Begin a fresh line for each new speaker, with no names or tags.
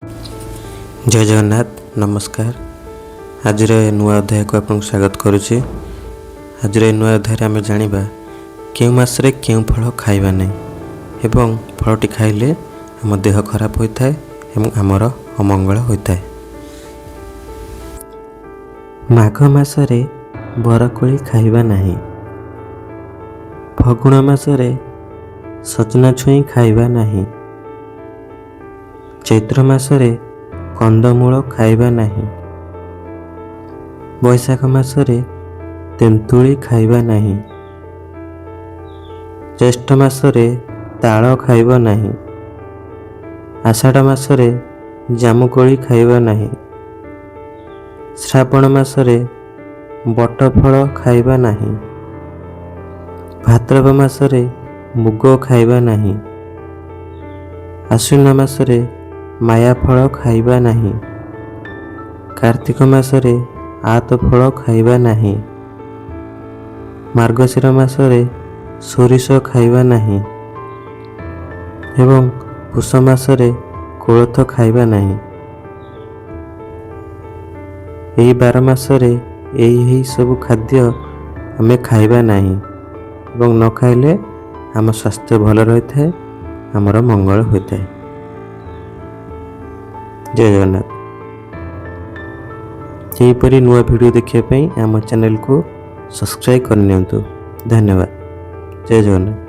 ଜୟ ଜଗନ୍ନାଥ, ନମସ୍କାର। ଆଜିର ଏ ନୂଆ ଅଧ୍ୟାୟକୁ ଆପଣଙ୍କୁ ସ୍ୱାଗତ କରୁଛି। ଆଜିର ଏ ନୂଆ ଅଧ୍ୟାୟରେ ଆମେ ଜାଣିବା କେଉଁ ମାସରେ କେଉଁ ଫଳ ଖାଇବା ନାହିଁ ଏବଂ ଫଳଟି ଖାଇଲେ ଆମ ଦେହ ଖରାପ ହୋଇଥାଏ ଏବଂ ଆମର ଅମଙ୍ଗଳ ହୋଇଥାଏ। ମାଘ ମାସରେ ବରକୋଳି ଖାଇବା ନାହିଁ। ଫଗୁଣ ମାସରେ ସଜନା ଛୁଇଁ ଖାଇବା ନାହିଁ। ଚୈତ୍ର ମାସରେ କନ୍ଦମୂଳ ଖାଇବା ନାହିଁ। ବୈଶାଖ ମାସରେ ତେନ୍ତୁଳି ଖାଇବା ନାହିଁ। ଜ୍ୟେଷ୍ଠ ମାସରେ ତାଳ ଖାଇବ ନାହିଁ। ଆଷାଢ଼ ମାସରେ ଜାମୁକୋଳି ଖାଇବା ନାହିଁ। ଶ୍ରାବଣ ମାସରେ ବଟଫଳ ଖାଇବା ନାହିଁ। ଭାଦ୍ରବ ମାସରେ ମୁଗ ଖାଇବା ନାହିଁ। ଆଶ୍ୱିନ ମାସରେ ମାୟା ଫଳ ଖାଇବା ନାହିଁ। କାର୍ତ୍ତିକ ମାସରେ ଆତ ଫଳ ଖାଇବା ନାହିଁ। ମାର୍ଗଶିର ମାସରେ ସୋରିଷ ଖାଇବା ନାହିଁ ଏବଂ ପୁଷ ମାସରେ କୋଳଥ ଖାଇବା ନାହିଁ। ଏହି 12 ମାସରେ ଏହି ଏହି ସବୁ ଖାଦ୍ୟ ଆମେ ଖାଇବା ନାହିଁ ଏବଂ ନ ଖାଇଲେ ଆମ ସ୍ୱାସ୍ଥ୍ୟ ଭଲ ରହିଥାଏ, ଆମର ମଙ୍ଗଳ ହୋଇଥାଏ। ଜୟ ଜଗନ୍ନାଥ। ଏହିପରି ନୂଆ ଭିଡ଼ିଓ ଦେଖିବା ପାଇଁ ଆମ ଚ୍ୟାନେଲକୁ ସବସ୍କ୍ରାଇବ୍ କରିନିଅନ୍ତୁ। ଧନ୍ୟବାଦ। ଜୟ ଜଗନ୍ନାଥ।